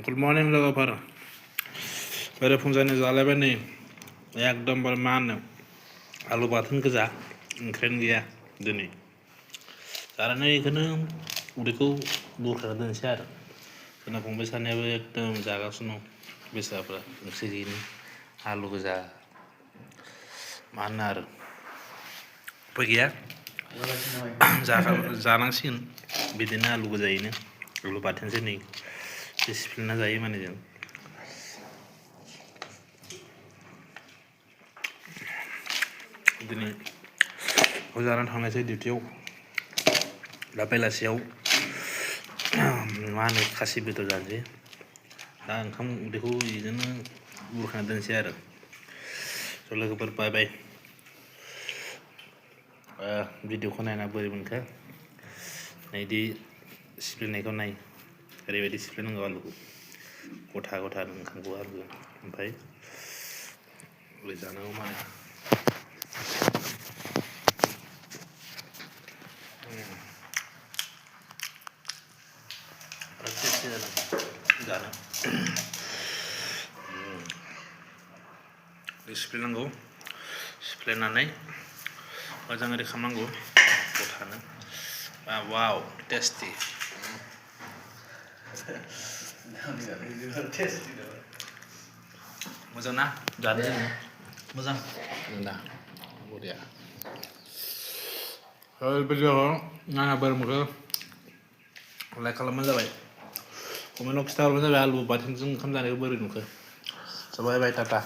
good morning लोगोफोर बेरेफुंजानि जालायबाय नै एकदमबारे मा होनो आलु बाथोन गोजा ओंख्रियानो गैया दिनै जानानै बेखौनो उदैखौ बुरखाना दोनसै आरो जोंना फंबाय सानैयाबो एकदम जागासिनो दं बेसाफ्रा ओंख्रि गैयिनि आलु गोजा मा होनो आरो उफाय गैया जानांसिगोन बिदिनो आलु गोजायैनो आलु बाथोनसो नै सिफ्लेना जायो माने जों दिनै जानानै थांनायसै डिउटियाव दा बेलासियाव मा होनो खासि बेदर जानोसै दा ओंखाम उदैखौ बिदिनो बुरखाना दोनसै आरो ज' लोगोफोर बाय बाय भिडिअखौ नायना बोरै मोनखो बिदि सिफ्लेनायखौ नाय ओरैबायदि सिफ्लेनांगौ आलुखौ गथा गथा ओंखामखौ आलु ओमफ्राय बोरै जानांगौ माने जानो सिफ्लेनांगौ सिफ्लेनानै मोजां ओरै खालामनांगौ गथानो वाव टेस्टि मोजां ना जानो मोजां दा बरिया भिडिअखौ नायना बोरै मोनखो लाइक खालामबानो जाबाय कमेन्टआव खिन्थाहरबानो जाबाय आलु बाथोनजों ओंखाम जानायखौ बोरै नुखो बाय बाय टाटा